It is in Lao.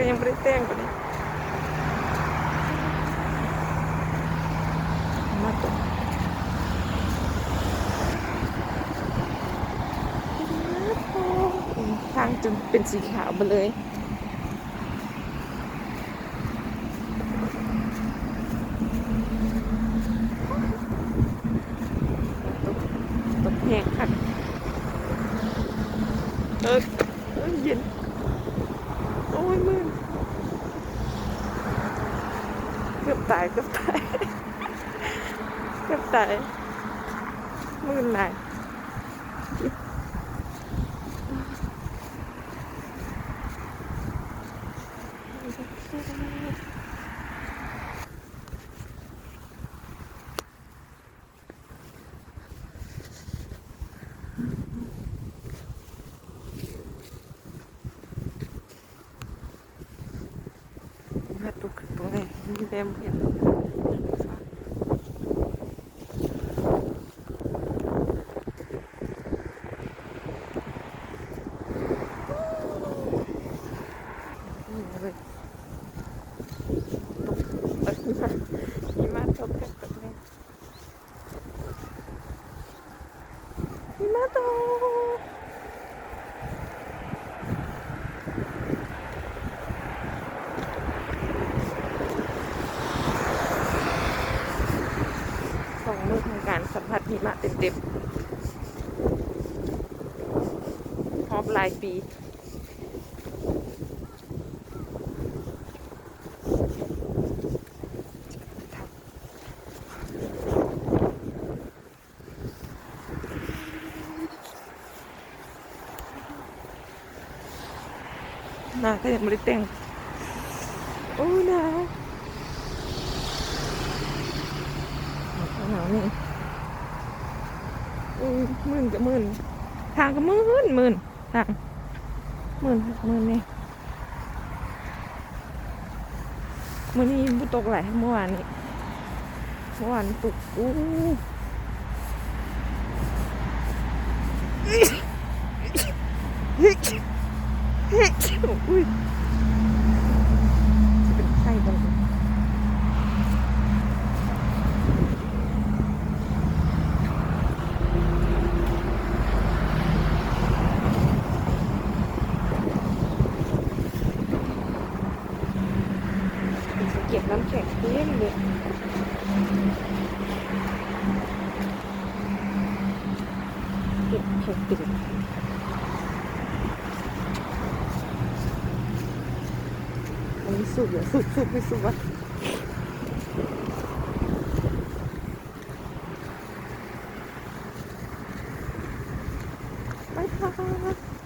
ຍັງບໍ່ໄດ້ແຕ່ງປານໃດ. ມາຕົກ ທາງຈົນເປັນສີຂາວເບິດເລີຍ. ຕົກ ຕົກແຮງຄັກ. ເອີ ເອີ ເຢັນ. ໂອ້ຍ ມື່ນ ເກືອບຕາຍ ເກືອບຕາຍ ເກືອບຕາຍ ມື່ນຫຼາຍ. ມາຕົກຕົງນີ້ ມີແຕ່ບໍ່ເຫັນ. ນີ້ເລີຍ ຕົກ ຫິມະຕົກແບບນີ້. ຫິມະຕົກ ສອງມື້ຂອງການສຳຜັດຫິມະເຕັມໆ ຮອບຫຼາຍປີ. ໜ້າກໍຍັງບໍ່ໄດ້ແຕ່ງ. ໂອ້ ໜາວ ໜາວນີ້ ເອີ ມື່ນກໍມື່ນ ທາງກໍມື່ນ ມື່ນ ທາງ ມື່ນ ມື່ນນີ້. ມື້ນີ້ບໍ່ຕົກຫຼາຍ ເມື່ອວານນີ້ ເມື່ອວານຕົກ ໂອ້ ອຸ້ຍ ເປັນໄຂ້ບໍ່ລະ. ເປັນສະກຽມນ້ຳແຂງເຕັມເລີຍ ເກັບແຂງເຕັມ. ອັນນີ້ສູບເດ ສູບ ສູບ ໄປສູບວ່າ ໄປ ໄປ.